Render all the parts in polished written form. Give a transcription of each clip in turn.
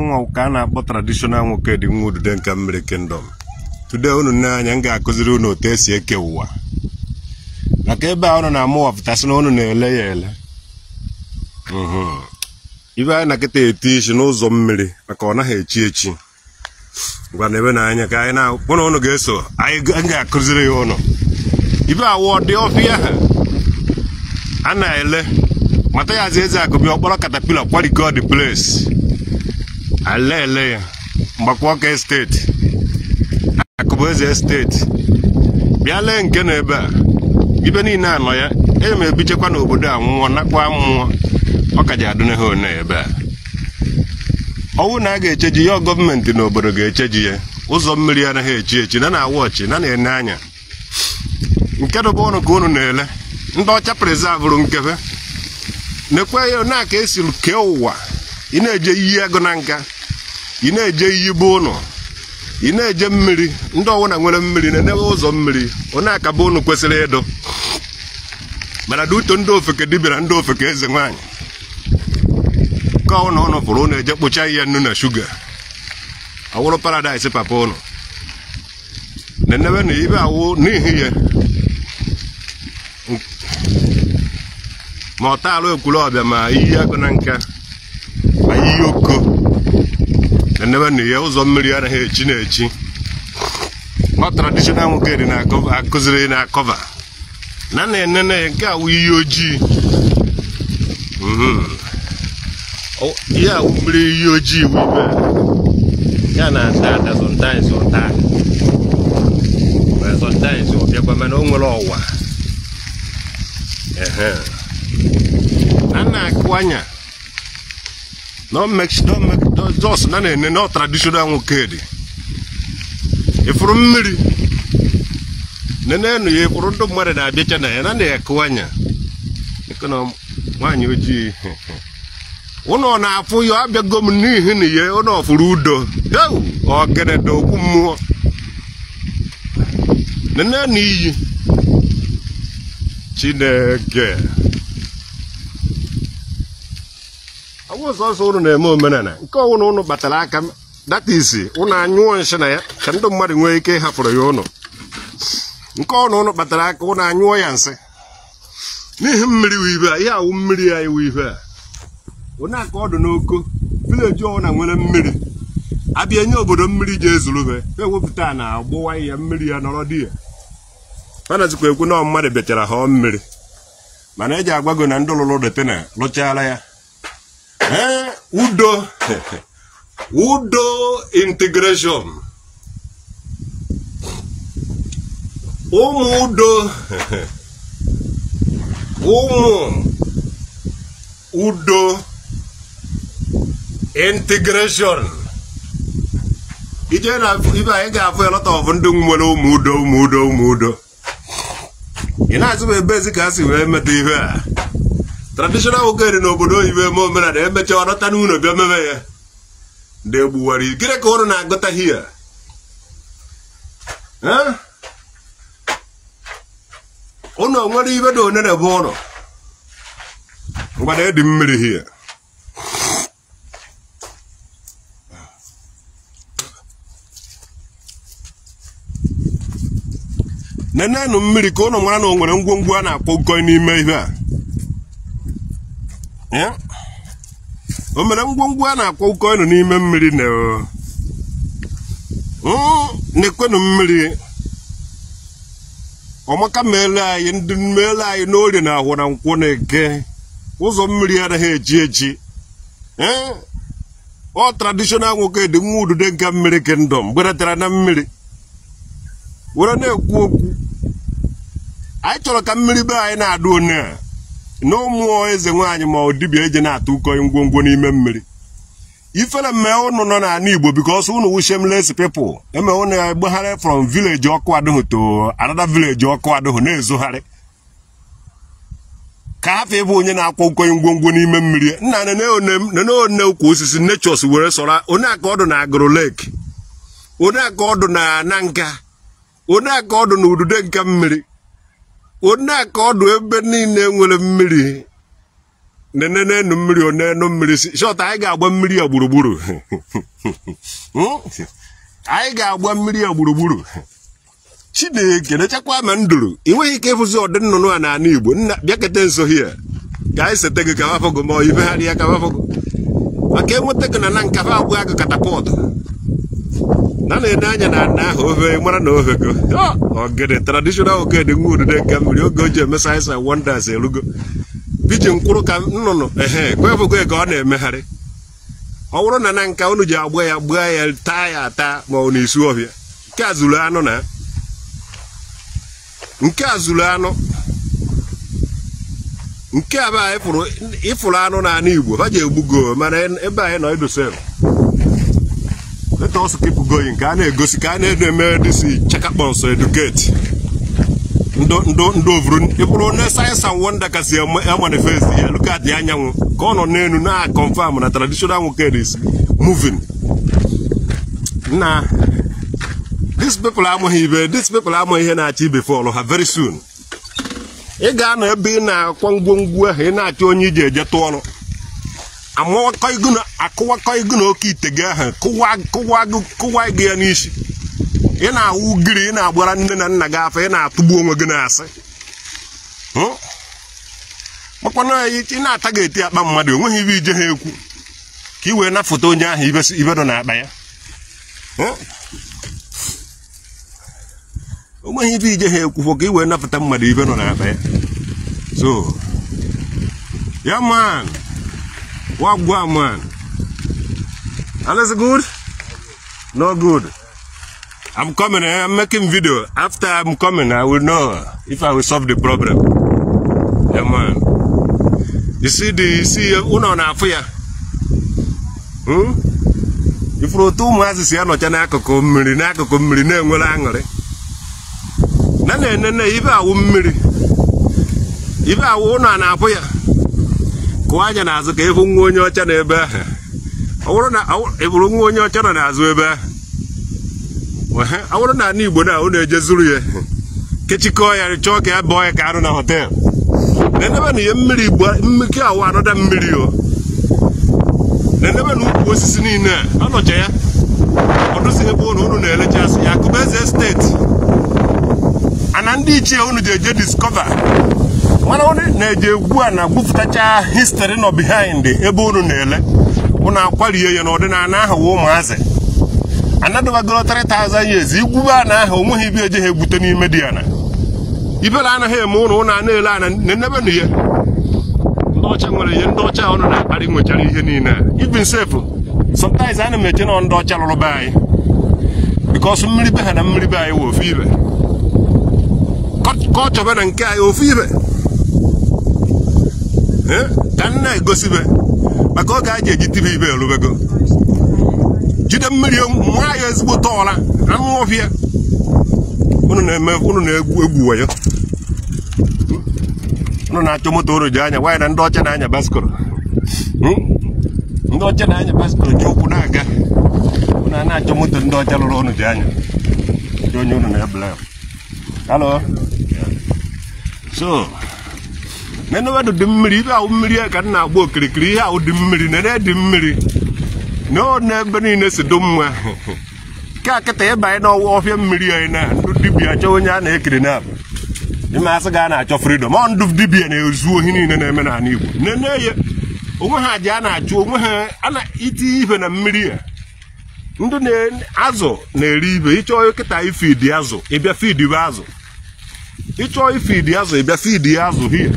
Mụnwa ka a na-akpọ traditional nwoke dị nwa udude nke mmiri kingdom. Today unu nne anya m ga-akụziri unu otu esi eke ụwa. Maka ebe a unu na-amụwapụtasị na unu na-ele ya ele. Ibe anyị na-akịta eti isi n'ụzọ mmiri maka ọ naghị echi echi. Ngwa na ebe na anya ka anyị na ụnụ unu ga-eso anyị ga-akụziri ya ụnụ. Ibe awọ dị ọfịa ha a na-ele mata ya eze akụbi ọkpọrọ katapila kwariko the place. Ale ele ya Mgbakwu Estate, Akụbụeze Estate. Bịa lee nke na ebe a ibe niile anọ ya e ma ebichekwa n'obodo a nwụọ nakwa mmụọ ọ ka ji adụne ha one ebe a. Ọwụ na a ga-echeji ya gọọmenti n'obodo ga-echeji ya. Ụzọ mmiri anaghị echi echi na na-awa ọchị na na-ene anya. Nke dụba ụnụ ka unu na-ele ndị ọcha prezavụrụ nkebe nekwe ya na ka esi kee ụwa. Ị na-eje iyi agụ na nka, ị na-eje iyi bụ ụnụ, ị na-eje mmiri. Ndị ọwụna nwere mmiri na-enebe ụzọ mmiri onye akaba ụnụ kwesịrị ịdụ. Mana duto ndị ofeke dibịa na ndị ofeke eze nwaanyị nke ọwụna ụnụ fụrụ ụnụ eje kpụcha ihe nnu na shuga ọwụrụ paradaịs papa ụnụ na-enebe na ibe awụ n'ihi ya ma ọ taalụ ekwuru ọbịa ma iyi agụ na nka ma iyi oko na-enebe na ihe ụzọ mmiri anaghị echi na-echi. Ọ traditional nwoke dị na-akụziri na-akọva na na-enene nke awụ iyi ojii. Ihe awụ mmiri iyi ojii bụ ibe ya na-ata ata sometimes ọta ma sometimes ọ bịakwa mana o nwere ọwa. A na-akụ anya no make just na na-ene no traditional nwoke dị. Ịfụrụ mmiri nenenu ya ịfụrụ ndị mmadụ na-abịacha na ya na na-akụ anya nwaanyị ojii ụnụ na-afụ ya abịago m n'ihi na ya ụnụ ọfụrụ udo ọgede okwu mmụọ nenenu iyi Chineke. Ọ sọsọ ụnụ na-eme omenala nke ọwụna ụnụ kpatara aka data isi ụnụ anyụọ nsị na ya ka ndị mmadụ nwee ike ịhapụrụ ya ụnụ. Nke ọnụ ụnụ kpatara aka ụnụ anyụọ ya nsị n'ihi mmiri wụ ibe a. Ihe awụ mmiri anyị wụ ibe a onye aka ọdụ n'oko vileji ọwụna nwere mmiri abịa nye obodo mmiri ji ezurube ewepụta na agbụwa ya mmiri ya nọrọ di ya. Panazikwa ekwu na mmadụ bịachara họọ mmiri mana eji agwago na ndị lụrụ detena lụchara ya. Udo udo integration ụmụ udo ụmụ udo integration. Ije na ibe anyị ga-afụ ya lọta ọfụ ndị nwere ụmụ udo ụmụ udo ụmụ udo. Ị na-azụ m ebe ezi ka a si wee meta ihe a. Traditional nwoke dị n'obodo oyibo eme omenala emechaa ọ nọta n'ụlọ bịa mebe ya. Ndị egbuwara gịnị ka ụnụ na-agụta hia? Ụnụ nwere ibe dị one na-ebe ụnụ ngwada edi mmiri hia. Nenenu mmiri ka ụnụ mara na o nwere ngwongwo a na-akpọ nkọ n'ime ihe a. O mere ngwongwo a na-akpọ ụkọ ịnụ n'ime mmiri na na-ekwenụ mmiri ọmaka meele anyị ndị meele anyị n'orie na ahụ na nkwụ na eke ụzọ mmiri anaghị echi echi. Ọ traditional nwoke dị nwa udude nke mmiri kingdom gbedatara na mmiri were na-ekwu okwu. Anyị chọrọ ka mmiri be anyị na-adụ one a na ụmụ eze nwaanyị ma ọ dibịa eje na-atụ ụkọ ngwongwo n'ime mmiri. Ifere mme ụnụ nọ n'ala Igbo because ụnụ wụ shameless people eme ụnụ egbegharị from village ọkụ adịghị to another village ọkụ adịghị na-ezogharị ka hafụ ịbụ onye na-akwọ ụkọ ngwongwo n'ime mmiri. Nna nene one ukwu osisi natures were sọrọ onye aka ọdụ na Agụrụ Lake, onye aka ọdụ na Nanka, onye aka ọdụ na udude nke mmiri, onye aka ọdụ ebe niile nwere mmiri. Nene n'enu mmiri, o n'enu mmiri si shọt. Anyị ga-agba mmiri ya gburugburu. Anyị ga-agba mmiri ya gburugburu. Chineke nechakwa ma nduru. Ị nweghị ike ịfụzi ọdị nnụnụ a n'ala Igbo. Nna, bịakete nso hie ka anyị sete gị ka afọgụ ma ife ha dị ya ka afọgụ maka enweta gị na nkafa agwụ agụ catapult na na-ene anya na ana ahụ ofe mara na ofe go ogede traditional ogede nwa udude nke mmiri. Oge o ji eme science and wonders erugo. Pidgin kwụrụ ka nnụnụ ehe kwefụgo ka ọ na-emegharị. Ọ bụrụ na nka unu ji agba ya gbaa ya taa ya ata ma ọ na-esu ọhịa. Nke a zuru anụ na nke a zuru anụ nke a bụ ịfụrụ anụ n'ala Igbo ha ji egbugo. Mana ebe anyị nọ idosel, let us keep going ka a na-egosi ka a na-eme this chakakpọnsọ educate ndụ ovuru ịfụrụ onye science and wonder kasị manifest ya. Look at the anyanwụ ka ọ nọ n'elu na confirm na traditional nwoke is moving na these people amaghị ibe. These people amaghị ihe na-achọ ibe fọlụ ha. Very soon ị ga-anọ ebe ị na-akwa ngwongwo ahụ ị na-achọ onye iji eje tụọ ọnụ akụwakọ igu na oke ite gị ahụ kụwa gị ya n'isi. Ị na-awụ ugiri, ị na-agbara nne na nna gị afọ, ị na-atụgbu onwe gị na-asị makwana ị na-ata gị eti akpa mmadụ. Onweghị ibe ije ha ekwu ka ị wee napụta onye ahụ ibe nọ n'akpa ya. Onweghị ibe ije ha ekwufọ ka ị wee napụta mmadụ ibe nọ n'akpa ya. So yeah man, wagwan man, alles good? No good. I'm coming, eh? I'm making video. After I'm coming, I will know if I will solve the problem. Yeah man, you see the you see unu na-afụ ya. Ifuru otu ụmụazị si anọcha n'akụkụ mmiri na-enwere aṅụrị na na-enene ibe awụ mmiri ibe awụ ụnụ a na-afụ ya. Kụọ anya n'azụ ka ịhụ nwa onye ọcha n'ebe ahụ. Ọ bụrụ na ịbụrụ nwa onye ọcha nọ n'azụ ebe ahụ, ọ bụrụ na ala Igbo na unu ejezuru ya kechikọọ ya chọọ ka ya bọọ ya ka arụ na hotel. Nenebe na ihe mmiri mmiri awụ anọda mmiri o. Nenebe na ukwu osisi niile a ọnọcha ya ọdụzi ebe ụnụ unu na-elechasị ya. Akụbeze steeti ana ndị ichie unu ji eje discover mana unu na-eje egwu a na gwupụtacha history nọ behind ebe unu na-ele unu akwarie ya na ọdịnala ahụ wụ ụmụazị anadobagoro 3000 years igwube ana ahụ onweghị ibe eje ha egwute n'ime dị ya na ibere anaghị eme ụnụ ụnụ a na-ele ana nenebe na ihe ndị ọcha nwere ihe ndị ọcha ụnụ na-akparị nwechara ihe niile a. Even sef sometimes ana m eche na ndị ọcha lụrụ be anyị because mmiri be ha na mmiri be anyị wụ ofu ibe, ka ọ chọba na nke anyị ofu ibe ka m na-egosibe maka oge a ji eji tibe ibe erubego jide mmiri nwa ya ezigbo tọọla anụ ọfịa. Unu na-eme unu na-egwu egwu wayo, unu na-achọ moto unu ji anya nwaanyị na ndị ọcha na-anya baskoro, ndị ọcha na-anya baskoro ji ụkwụ na-aga. Unu a na-achọ moto ndị ọcha lụrụ unu ji anya ndị onye unu na-ebla. Hello. So nenewedụ dị mmiri ibe ahụ mmiri a ka m na-agba okirikiri ihe ahụ dị mmiri nene dị mmiri n'ebe niile si dị mma. Nke a kịta ịbanye n'ọwa ọfịa mmiri anyị na ndụ dibịa chọọ onye a na-ekiri na ime asị ga a na-achọ freedom. Ọ ndụ dibịa na-ezu ohi niile na-eme n'ala Igbo. Nene ya onwe ha ji a na-achụ onwe ha a iti ife na mmiri a. Ndụ na-azụ na-eri ibe. Ịchọọ kịta ifidi azụ ịbịa fidibe azụ, ịchọọ ifidi azụ ịbịa fidi azụ hie.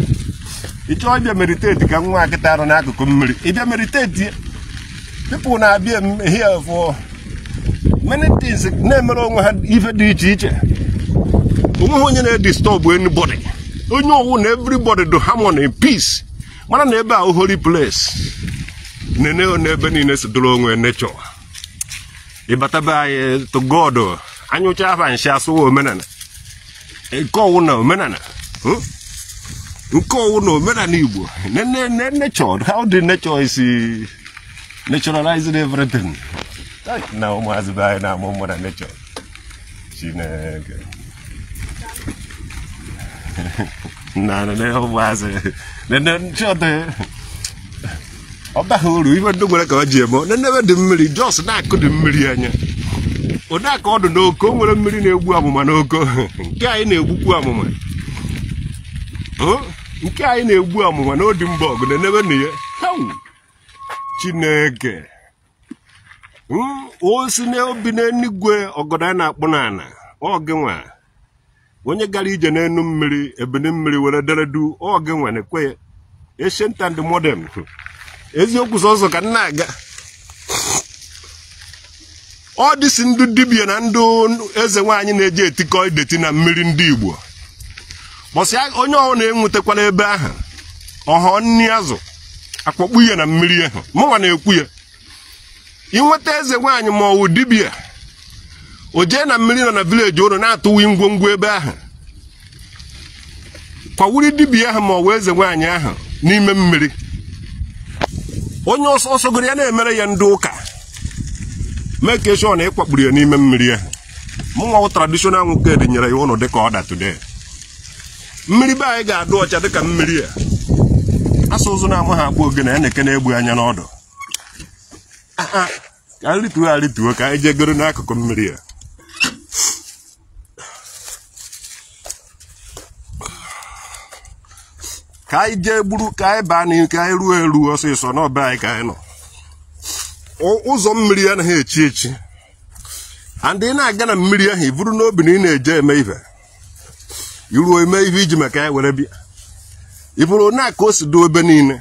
Ịchọọ ịbịa meditate ka nwa akịta nọ n'akụkụ mmiri ịbịa meditate. People na-abịa here for many things na-emere onwe ha ife dị iche iche. Onweghị onye na-edisturb anybody. Onye ọwụ na everybody do harmony in peace. Mana na ebe a holy place nene n'ebe niile si dụrụ onwe nature. Ịbataba anyị to God anyụcha afa nshi asụwa omenala nke ọwụ na omenala nke ọwụ na omenala Igbo. Nene nature, how the nature is naturalizing everything. Na ụmụazị be anyị na-amụ ụmụ na nature. Chineke na na ụmụazị nene chọta Ọ baghị uru ife ndị nwere ka ọ ji eme nenebe dị mmiri jos na-akụ dị mmiri anya ụdị aka ọdụ n'oko o nwere mmiri na-egbu amụma n'oko nke anyị na-egbukwu amụma nke anyị na-egbu amụma n'odi mba ọgụ nenebe na ya. Chineke o si n'obi n'eluigwe ọgọdọ a na-akpụ n'ala ọ gị nwa onye gara ije n'enu mmiri ebili mmiri were deredu ọ gị nwa na-ekwe ya ancient and modern eziokwu sọsọ ka nna aga ọ dịsị ndị dibịa na ndị eze nwaanyị na-eji etikọ ideti na mmiri ndị Igbo bọsị onye ọhụrụ na-enwetakwala ebe ahụ ọhọ nni azụ akpọkpu ya na mmiri ahụ mụnwa na-ekwu ya inweta eze nwaanyị ma ọ wụ dibịa o jee na mmiri nọ na vileji ụlọ na-atụwi ngwongwo ebe ahụ kwawuri dibịa ahụ ma ọ wụ eze nwaanyị ahụ n'ime mmiri onye ọsọ ọsọgoro ya na-emere ya ndị ụka mee ka eshọ na ịkwakpuru ya n'ime mmiri ahụ mụnwa wụ traditional nwoke dịnyere ya ụlọ dịka ọda today mmiri be anyị ga-adụ ọcha dịka mmiri a asụ ụzụ na-ama ha akpụ ogene ya na-eke na-egbu anya n'ọdụ ka arịtuo arịtuo ka anyị jegoro n'akụkụ mmiri a ka anyị jee gburu ka anyị baa n'ihu ka anyị ruo eru ọsịsọ n'ọba anyị ka anyị nọ ụzọ mmiri anaghị echi echi and ị na-aga na mmiri ahụ iburu n'obi na ị na-eje eme ife iruo eme ife iji maka ya were bịa iburu na ka o si do ebe niile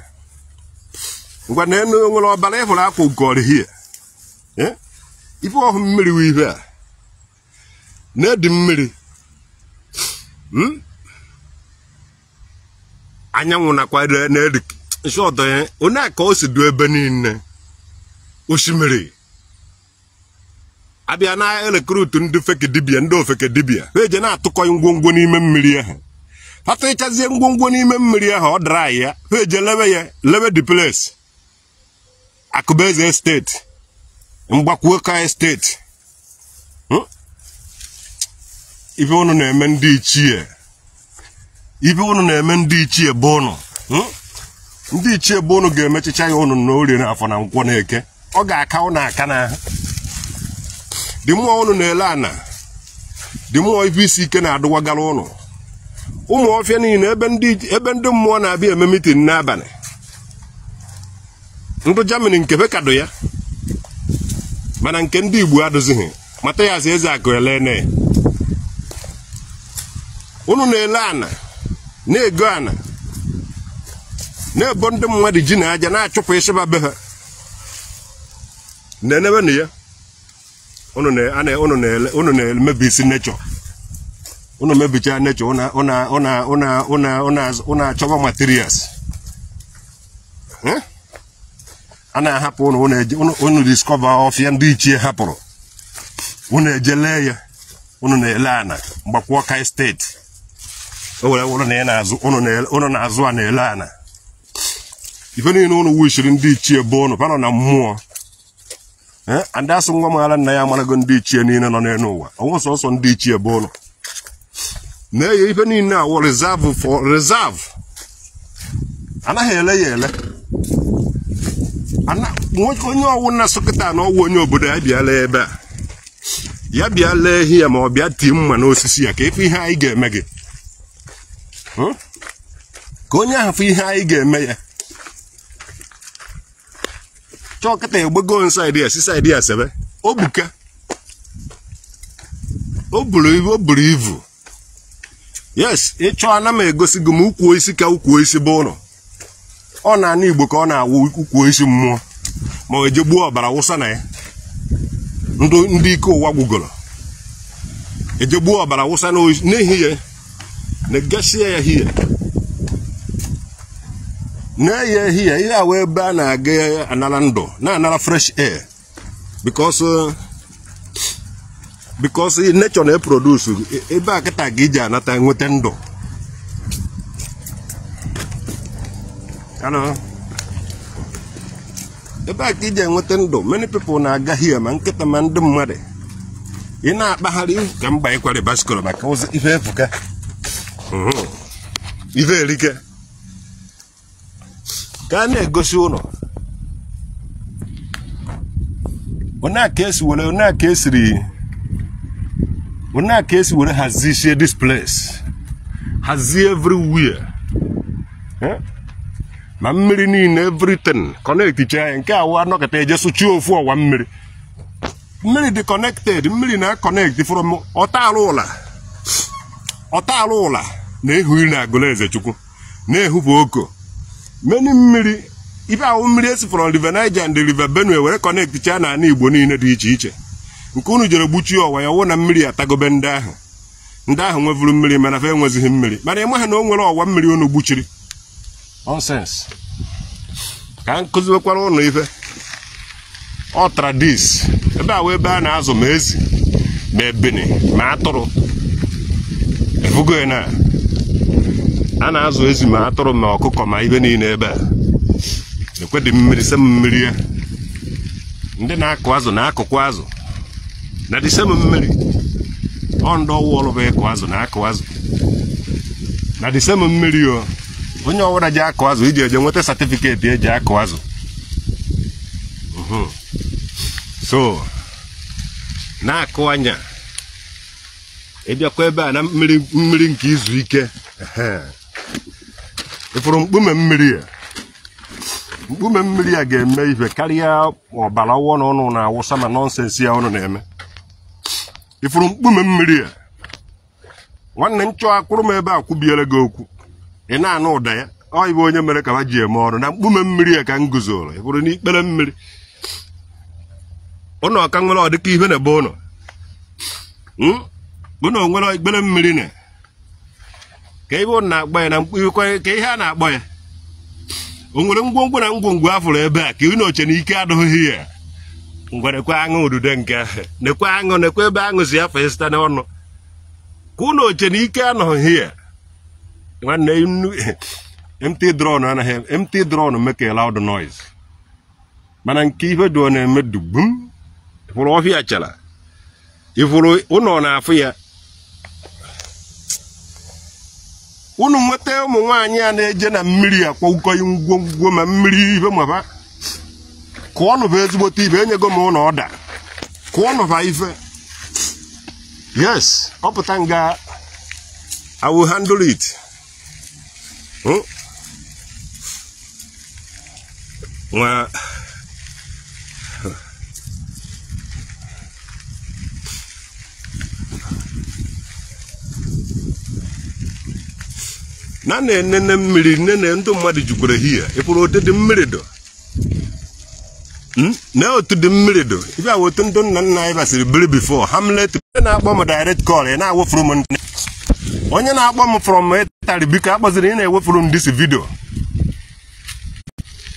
ngwa na enu nwere ọbara ịhụrụ akwa ugori hie ife ọhụ mmiri wụ ife a na-edi mmiri anyanwụ nakwa na-edi nshọtọ ya onye ka o si do ebe niile osimiri abịa na elekrutu ndị feke dibịa ndị ofeke dibịa ha eje na-atụkọ ngwongwo n'ime mmiri ahụ ha tụchazie ngwongwo n'ime mmiri ahụ ọ dara ya ha eje lebe ya lebe the place Akụbeze Estate Mgbakwuoka Estate ife unu na-eme ndị ichie ife unu na-eme ndị ichie bụ unu ndị ichie bụ unu ga-emechicha ya unu na orie na afọ na nkwọ na eke ọ ga-aka unu aka n'ahụ dị mmụọ unu na-ele ana dị mmụọ ife isi ike na-adụwagara unu ụmụ ọfịa niile ebe ndị mmụọ na-abịa eme mitin n'abalị ndụ Germany nke bekado ya mana nke ndị Igbo adụzighị mata ya eze akụ elene unu na-ele ana na-ego ana na-ebo ndị mmadụ ji na aja na-achụpụ ịsịba be ha na-enebenụ ya unu na-emebi isi nechọ unu mebicha nechọ unu achọba materials a na-ahapụ unu unu discover ọfịa ndị ichie hapụrụ unu eje lee ya unu na-ele ana Mgbakwuoka Estate o were wụrụ na ị na-azụ unu na-azụ a na-ele ana ife niile unu wishiri ndị ichie bụ unu panọ na mmụọ ndị asụ nwa maara nna ya amarago ndị ichie niile nọ n'elu ụwa ọnwụ sọsọ ndị ichie bụ unu na-eye ife niile awụ reserve for reserve anaghị ele ya ele onye ọwụ na sokịta na ọwụ onye obodo ya bịa lee ebe a ya bịa lee ehi ya ma ọ bịa tie mma n'osisi ya ka ife ihe anyị ga-eme gị ka onye ahụ fụ ihe anyị ga-eme ya chọọ kịta egbego nsaịdị ya si saịdị ya sebe o buka o buru ivu yes ịchọ ana m egosi gị ma ukwu isi ka ukwu isi bụ ụlọ ọ na-ana Igbo ka ọ na-awụ ukwu isi mmụọ ma o je gbuo ọbara wụsa na ya ndị ike ụwa gwugoro eje gbuo ọbara wụsa n'ehihie na-egasie ya hie na-eyi ehihie ihe a wee ebe a na-aga anara ndụ na-anara fresh air because nature na-eproduce ebe a kịta ka iji anata nweta ndụ ebe a ka iji enweta ndụ many people na-aga hie ma nkịta ma ndị mmadụ ị na-akpagharị ka mba ịkwari baskoro maka ụzọ ife efuka ife erike ka a na-egosi ụlọ Onye ka esi were onye ka esiri onye ka esi were hazisie this place. Hazie everywhere. Ma mmiri niile everything connect cha ya nke awụ anọkọta eje sụchie ofu ọwa mmiri. Mmiri dị connected, mmiri na connect from ọtaala ụla na-ehu iri na Agụlụezechukwu na-ehupụ oko. Many mmiri ibe ahụ mmiri esi from River Niger and River Benue were connect cha na ala Igbo niile dị iche iche. Nke unu jere gbuchie ọwa ya wụ na mmiri atagobe ndị ahụ. Ndị ahụ nwevuru mmiri mana fa enwezighị mmiri. Mana ịma ha na o nwere ọwa mmiri unu gbuchiri. Nonsense. Ka nkụziwekwara ụnụ ife. Ọ tradis ebe a wee ebe a na-azụ ma ezi ma ebini ma atụrụ. Efugo ya na a na-azụ ezi ma atụrụ ma ọkụkọ ma ibe niile ebe a. Ekwedị mmiri sem mmiri ya. Ndị na-akụ azụ na-akụkwa azụ na dị sem mmiri. Ọ ndị ọwụ ọrụ bụ ịkụ azụ na-akụ azụ na dị sem mmiri o. Onye ọbụla ji akụ azụ iji eje nweta satifiketi eji akụ azụ. So na-akụ anya ịbịakwa ebe a na mmiri mmiri nke izu ike. Ịfụrụ mkpume mmiri a. Mkpume mmiri a ga-eme ife karịa ọbara ọwụ na ụnụ na-awụsa ma nọnsensị ya ụnụ na-eme. Ịfụrụ mkpume mmiri a. Nwanne m chọọ akwụrụ m ebe a kwubiere gị okwu. Ị na-anụ ụda ya. Ọ ibe onye mere ka ha ji eme ọrụ na mkpume mmiri a ka m guzoro. Ịfụrụ n'ikpere mmiri. Ụnụ ọka nwere ọdịka ihe na ebe ụnụ. Ụnụ nwere ikpere mmiri na ka ebe ụnụ na-akpọ ya na ka ihe a na-akpọ ya. O nwere ngwongwo na ngwongwo afụrụ ebe a ka ị na-oche na ike adịghị ya. Ngwa nekwe aṅụ udude nke ahụ. Nekwe aṅụ nekwe ebe aṅụ si afọ site n'ọnụ. Ka ụnụ oche na ike anọghị ya. Nwanne empty drone anaghị empty drone make a loud noise. Mana nke ihe dị ọ na-eme dugbum. Ifuru ọhịa chara. Ifuru ụnọ na-afụ ya. Unu nweta ụmụ nwaanyị a na-eje na mmiri akwa ụkọ ngwongwo ma mmiri ibe maba. Kụọnụ bụ ezigbote ibe enyego m ụnọ ọda. Kụọnụ ba ife. Yes, ọ pụta nga I will handle it. Nwa na na-enene mmiri nene ndị mmadụ jukwara hie. Ịfụrụ otu dị mmiri do. Na otu dị mmiri do. Ibe awa otu ndị nna nna anyị basịrị biri before Hamlet na-akpọ m direct call ị na-awụfuru m ndị. Onye na-akpọ m from Italy biko akpọziri ị na-ewefuru m this video.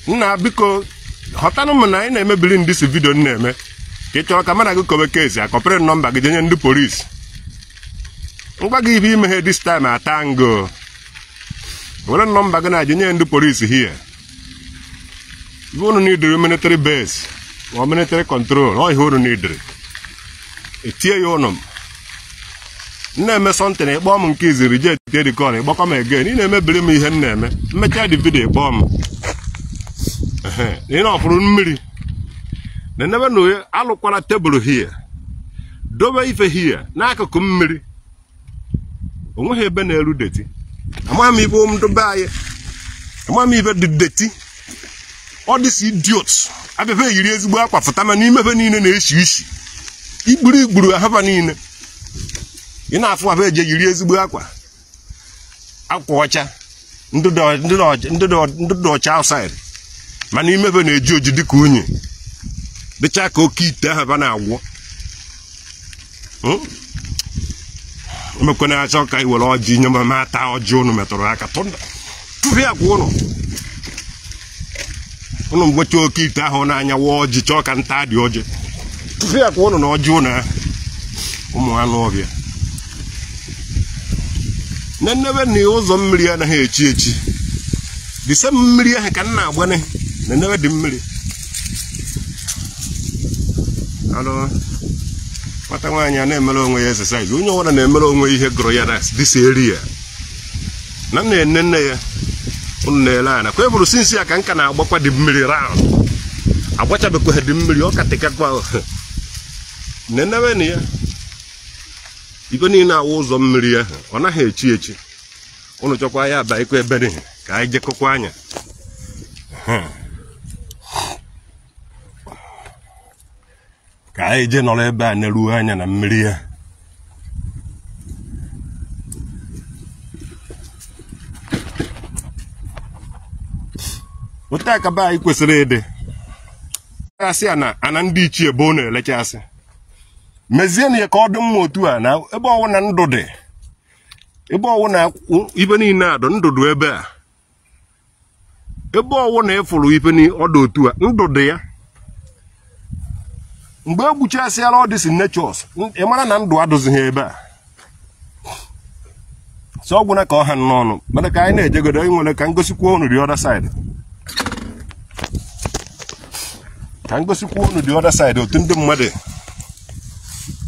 Nna biko ghọtanụ m na anyị na-emebiri ndị si video m na-eme. Ka ị chọrọ ka mana gị kobe kesi akọpịrị nọmba gị jenye ndị polisi. Ngwa gị ihe imeghe this time ata ngo. Were nọmba gị na-ajenye ndị polisi here. Ibe unu nidiri military base or military control ọ ihe unu nidiri. Etie ya ụnụ. Na-eme something ịkpọ m nke izi reject the call ịkpọkọ m again. Ị na-emebiri m ihe m na-eme. Mmechaa the video ịkpọ m. Ị na-ọfụrụ mmiri. Na nebe na alụkwara tebụl here. Dobe ife here n'akụkụ mmiri. O nweghị ebe na-eru deti. Amaghị m ibe ndụ be anyị. Amaghị m ibe dị deti. All these idiots abịa yiri ezigbo akwa fụta ma n'ime ebe niile na-eshi ishi. Ikpuru ikpuru ahaba niile. Ị na-afụ abịa eje yiri ezigbo akwa. Akwa ọcha. Ndụ dị ọcha outside. Mana ime ebe na-eji oji dịka unyi. Dịcha ka oke ite ahụ ebe na-agwọ. Emekwana achọ ka i were ọjị nye m ata ọjị unu metụrụ aka. Tụfịa akwa ụnụ. Ụnụ mgbochi oke ite ahụ n'anya wụọ ọjị chọọ ka nta dị ọjị. Tụfịa akwa ụnụ na ọjị ụnụ ahụ. Ụmụ anụ ọbịa. Nenebe na ụzọ mmiri anaghị echi echi. The same mmiri ahụ ka m na-agbane. Nenebe dị mmiri. Alụ nwata nwaanyị a na-emere onwe ya exercise. Onye ọbụla na-emere onwe ihe gụrụ ya na this area. Na m na-ene nne ya. Unu na-ele anya. Kwa eburu sinsi ya ka nka na-agbakwa dị mmiri round. Agbachabekwa dị mmiri ọ katikakwa neneweni ya. Ibe niile awụ ụzọ mmiri ahụ ọ naghị echi echi. Ụnụ chọkwa ya aba ikwe ebe niile ka anyị jekọkwa anya. Ka anyị jee nọrọ ebe a neruo anya na mmiri ya. Otu a ka be anyị kwesịrị ịdị. Asị a na ana ndị ichie bụ unu elechasị. Mezienụ ya ka ọ dị mma otu a na ebe ọwụ na ndụ dị. Ebe ọwụ na ibe niile adụ ndụ dị ebe a. Ebe ọwụ na ịfụrụ ibe ọdụ otu a ndụ dị ya. Mgbe egbuchasịala ọ dịsị natures, ị mara na ndụ adụzighị ebe a. So ọgwụ na ka ọ ha n'ọnụ mana ka anyị na-ejegodo anyị nwere ka ngosikwa unu the other side. Ka ngosikwa unu the other side otu ndị mmadụ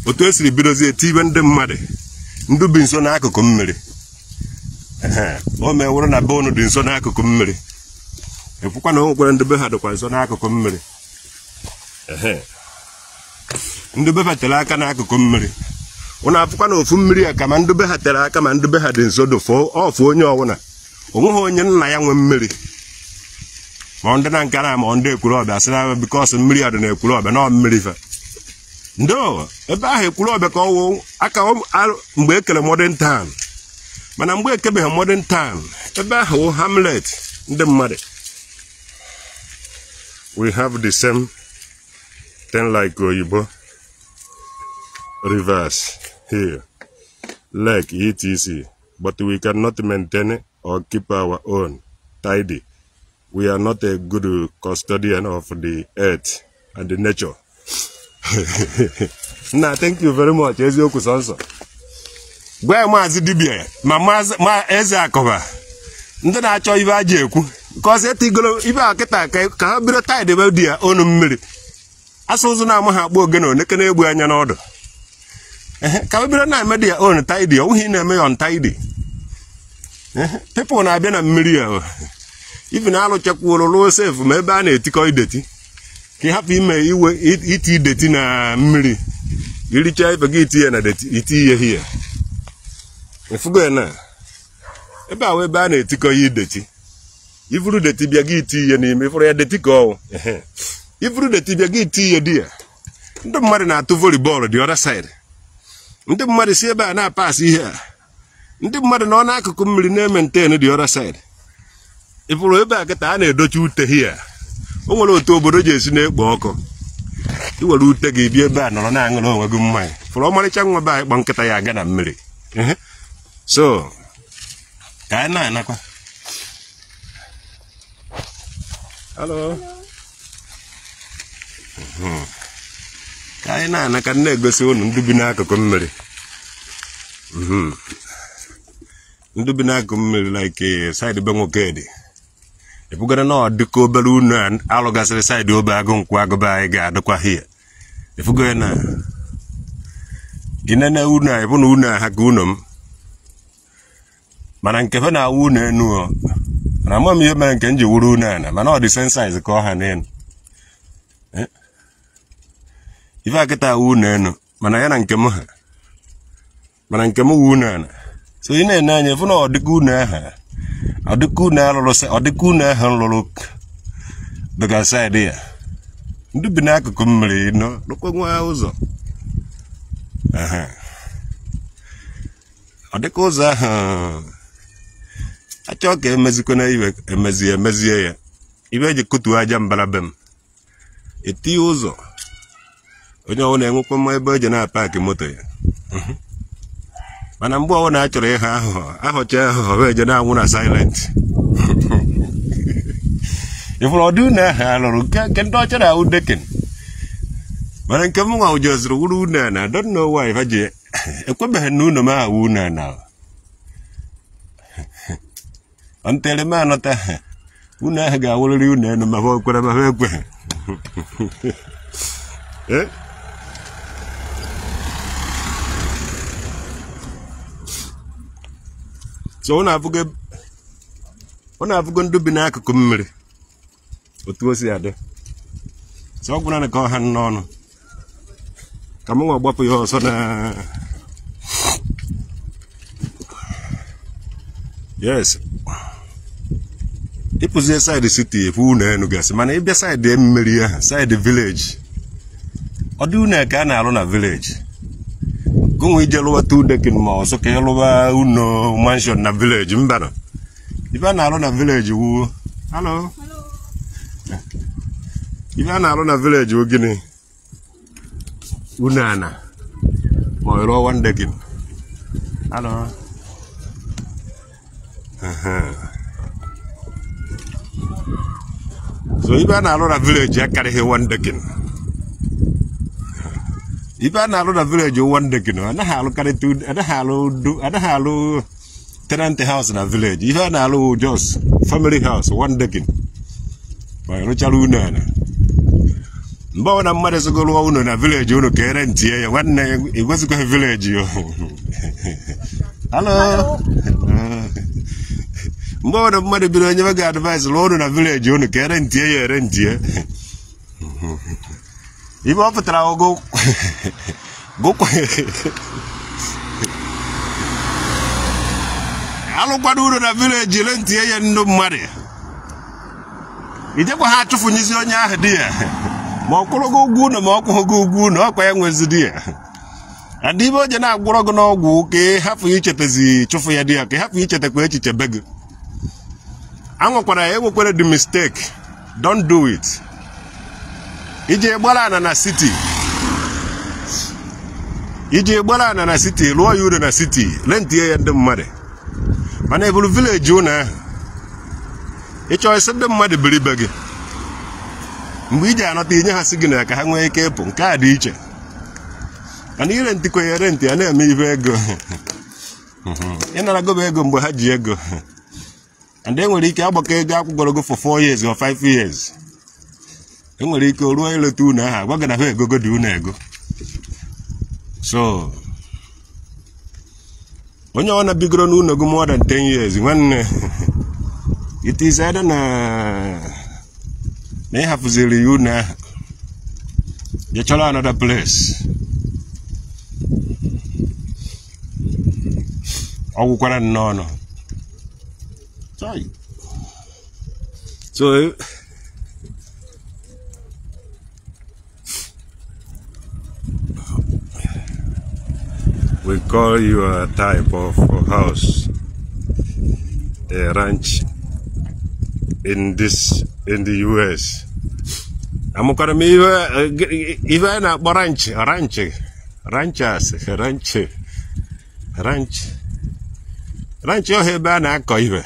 otu esiri bidozie eti ibe ndị mmadụ ndụ bi nso n'akụkụ mmiri. O mewụrụ na be unu dị nso n'akụkụ mmiri. Ekwukwa na o nwekwara ndị be ha dịkwa nso n'akụkụ mmiri. Ndị be ha tere aka n'akụkụ mmiri. Unu afụkwa na ofu mmiri a ka ma ndị be ha tere aka ma ndị be ha dị nso dofo ọfụ onye ọwụna. Onweghị onye nna ya nwe mmiri. Ma ndị na nkara ma ndị Ekwulọbịa sị na bikọs mmiri a dị na Ekwulọbịa na mmiri fe. Ndo ebe ahụ Ekwulọbịa ka ọwụ aka mgbe ekere modern town. Mana mgbe ekebeghị modern town ebe ahụ wụ hamlet ndị mmadụ. We have the same thing like Oyibo rivers here, lake, etc. But we cannot maintain or keep our own tidy. We are not a good custodian of the earth and the nature. Nah, thank you very much. Eziokwu sọnsọ. Gwa Maazị Dibia ma ma eze akọba ndị na-achọ ibe aja ekwu because etigolo ibe a kịta ka ha bido tidy ebe dị ya onu mmiri. Asụ ụzụ na-ama ha akpọ ogene oneke na-egbu anya n'ọdụ. Ka ha bido na-eme dị ya onu tidy, ọ wụghị na-eme ya untidy. People na-abịa na mmiri ya. Even alụchakwuoro lụọ sef ma ebe a na-etikọ ideti ka ị hapụ ime iwe iti ideti na mmiri. Iricha ife gị itinye na deti iti ihe hie. Efugo ya na ebe a ebe a na-etikọ ya ideti. Ifuru deti bịa gị iti ihe n'ime ifuru ya deti ka ọwụ. Ifuru deti bịa gị iti ihe dị ya. Ndị mmadụ na-atụ volleyball the other side. Ndị mmadụ si ebe a na-apasị ihe a. Ndị mmadụ nọ n'akụkụ mmiri na-emaintain the other side. Ifuru ebe a kịta a na-edochi ute hie. O nwere otu obodo ji esi na-ekpo ọkụ. I were ute gị bịa ebe a nọrọ na-aṅụrụ onwe gị mmanya. Fụrụ ọmarịcha nwa be anyị kpọ nkịta ya aga na mmiri. So ka anyị na-anakwa. Hello. Ka anyị na-ana ka na-egosi unu ndị bi n'akụkụ mmiri. Ndị bi n'akụkụ mmiri like side be nwoke dị. Ebugara na ọ dịka obere unu alụgasịrị side obe agụ nkwụ agụba anyị ga-adịkwa hie. Efugo ya na inene unu a ebu na unu a ha ka unu m. Mana nke fe na-awụ unu enu o. Mana ama m ihe mere nke m ji wuru unu ana mana ọ dị same size ka ọ ha n'enu. Ife akịta awụ unu enu mana ya na nke m ha. Mana nke m wụ unu ana. So ị na-ene anya efu na ọ dịka unu aha. Ọ dịka unu alụrụ ọ dịka unu ahụ lụrụ dịka side ya. Ndị bi n'akụkụ mmiri nọ lụkwa nwa ụzọ. Ọ dịka ụzọ ahụ achọ ka emezikwana iwe emezie emezie ya. Ibe eji kutuo aja mbara be m. Etinye ụzọ. Onye ọbụla enwekwa mma ebe eji na-apaki moto ya. Mana mgbe ọbụla a chọrọ ịha ahụhụ ahụcha ahụhụ wee je na-anwụ na silent. Ifuru ọdị unu ahụ alụrụ nke ndị ọcha na-awụ dekin. Mana nke m nwa ụjọziri wuru unu a na I don't know why ha ji ekwebeghị na unu m ahụ unu a na. Ntere m anọta unu ahụ ga-awụrịrị unu enu ma ha ekwere ma ha ekweghị. So ọ na-afụgo ndị bi n'akụkụ mmiri otu o si adị. So ọ gwụna ka ọ ha n'ọnụ ka m nwa gbapụ ihe ọsọ na yes ịpụzie side city efu ụlọ enu gasị mana ịbịa side mmiri ahụ side village ọ dị ụlọ ka a na-alụ na village gụnwe ije lụwa two decking ma ọsọ ka ịlụwa ụlọ mansion na village mbanụ ife a na-alụ na village wuo hello ife a na-alụ na village wụ gịnị ụlọ ana ma ọ rụọ one decking hello. So ife a na-alụ na village akarịghị one decking. Ife a na-alụ na village one decking anaghị alụkarị anaghị alụ tenant house na village. Ife a na-alụ just family house one decking ma rụchara ụlọ ana mgbe ọ na mmadụ sogo rụọ ụlọ na village ụlọ ka ere ntie ya nwanne igwezikwa village yo. Hello. Mgbe ọ na mmadụ biri onye ga advice rụọ ụlọ na village ụlọ ka ere ntie ya ere ntie ibe ọ pụtara ogo alụkwado ụlọ na village ere ntie ya ndị mmadụ ijekwa ha achụfụnyezi onye ahụ di ya ma ọ kwụrụ gị ụgwọ ụlọ ma ọ kwụghị gị ụgwọ ụlọ ọkwa ya nwezi di ya adị ibe oje na-agwụrọ gị n'ọgwụ ka ị hapụ ichetezi chụfụ ya di ya ka ị hapụ ichetakwa echiche be gị anwakwara ya enwekwara the mistake don't do it. Ije gbara ana na city ije gbara ana na city lụọ ya ụlọ na city lentie ya ndị mmadụ mana eburu village ụlọ ahụ ịchọ isi ndị mmadụ biri be gị mgbe iji anọta inye ha signal ka ha nwee ike ịpụ nke a dị iche mana ire ntikwa ya rentị ya na-eme ibe ego ịnara goba ego mgbe ha ji ego and enwere ike agbakọ ego akwụgọrọ go for 4 years or 5 years enwere ike ruo ileta unu ahụ agwa gị na ha egogo dị unu ego so onye ọ na-bigoro n'ụlọ gị more than 10 years nwanne it is either na ịhapụziri ya unu ahụ je chọrọ another place ọ gwụkwara nnọọ. So we call your type of house a ranch in the US. Amukwara m ife a na-akpọ ranch ranch ranchers ranch ranch ranch ọha ebe a na-akọ ife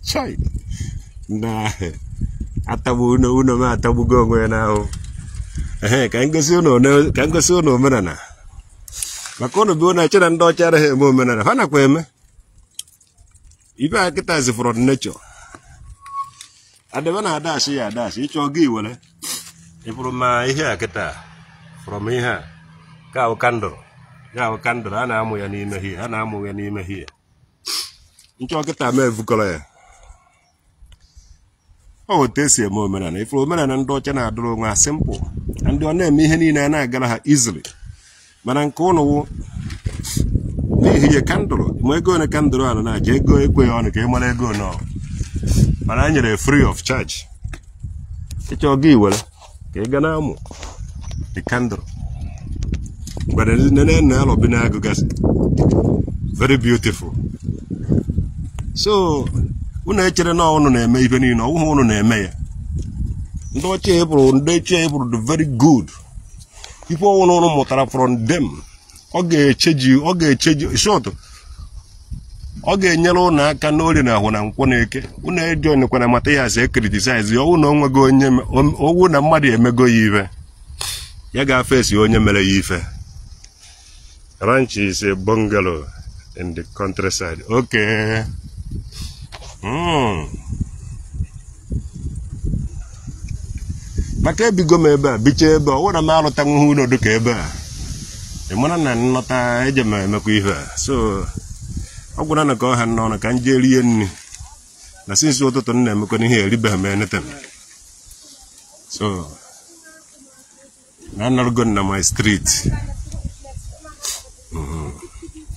chai na atagbu unu m atagbugo onwe ya n'ahụ. Ehe ka ngosi unu omenala maka unu bụ unu eche na ndị ọcha anaghị eme omenala ha nakwa eme ibe a kịta zi from nature adebe na adashi ya adashi ịchọ gị were ịbụrụ ma ihe a kịta from ihe a ka ahụ kandụl ya ahụ kandụl a na-amụ ya n'ime hie a na-amụ ya n'ime hie nchọ kịta ma evukọrọ ya ọ otu esi eme omenala ifuru omenala ndị ọcha na-adụrụ onwe ha simple ndị ọ na-eme ihe niile a na-agara ha easily mana nke ụnụ wụ n'ihi kandụl ma ego ole kandụl a na-aja ego ekweghị ọnụ ka ị mara ego nọ mana a nyere free of charge ịchọ gị were ka ị ga na-amụ the candle gwara nene na alọbi na-agụ gasị very beautiful. So unu echere na unu na-eme ife niile ọwụghị unu na-eme ya ndị ọcha ịbụrụ ndị eche ịbụrụ the very good ife ọwụna unu mụtara from them ọ ga-echeji short ọ ga-enyere unu aka n'ori na ahụ na nkwọ na eke unu ejoinkwana mata ya asị criticize ya ọwụ na onwego onye owu na mmadụ emego ya ife ya ga-afesi onye mere ya ife. Ranch is a bungalow in the countryside. Okay. Maka ebigo m ebe a bicha ebe ọ wụra m alụtanwuhu ụlọ dịka ebe a ị mara na nnọta eje m emekwa ihe a so ọ gwara na ka ọ ha nnọọ ka m jee rie nri na sinsi ụtụtụ m na-emekwa n'ihe eribeghị m anything. So na anọrọgo na my street.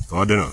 Ka ọ dị nọ.